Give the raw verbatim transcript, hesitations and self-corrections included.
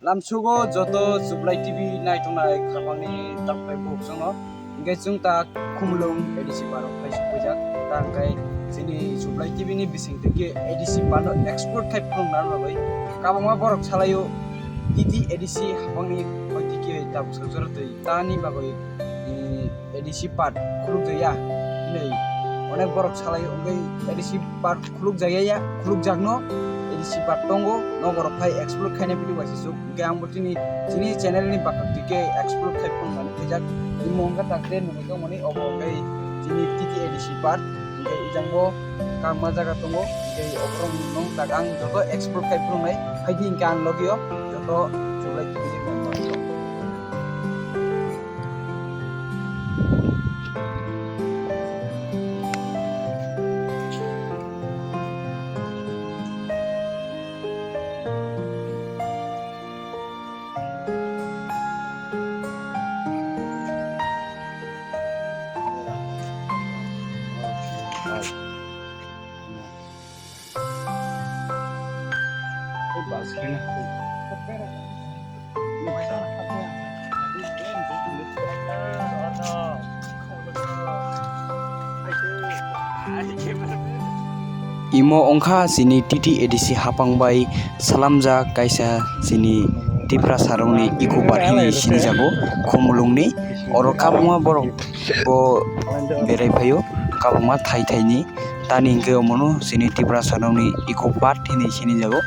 Lamsugo joto Jublai T V naitongnai khapangni takhwlai bukhukno, hwnkhe chwng ta Khumulwng A D C park o phai sokphaijak. Ta hwnkhe chini Jublai T V ni bisingtwi khe A D C park no explore khai phunukna bagwi kwbangma borok salaio, T T A D C hapangni hoi twi khe tabuk sajora twi tani bagwi, eh, A D C park khulukjaya hinwi onek borok salaio, hwnkhe A D C park khulukjaya ya, khulukjakno, A D C park tongo, noborok phai explore khaina philwi waisuk. Hwnkhe ang bo chini, chini channel ni bwkhak twi khe explore khai phunuknani phaijak. Tini mungkha takte nugwi tongmani obo hwnkhe chini T T A D C park, hwnkhe ijang bo kwbangma jaga tongo, hwnkhe oborok nung tak ang joto explore khai phunuknai, phaidi hwnkhe ang logio joto Jublai T V ni member. Imo wngkha chini T T A D C hapang bai salamjak kaisa chini Tiprasarokni eco park hinwi sinijago Khumulwngni. Oro kwbangma borok bo berai phaio, kwbangma thai thaini. Tani hwnkhe omono chini Tiprasarokni eco park hinwi sinijago.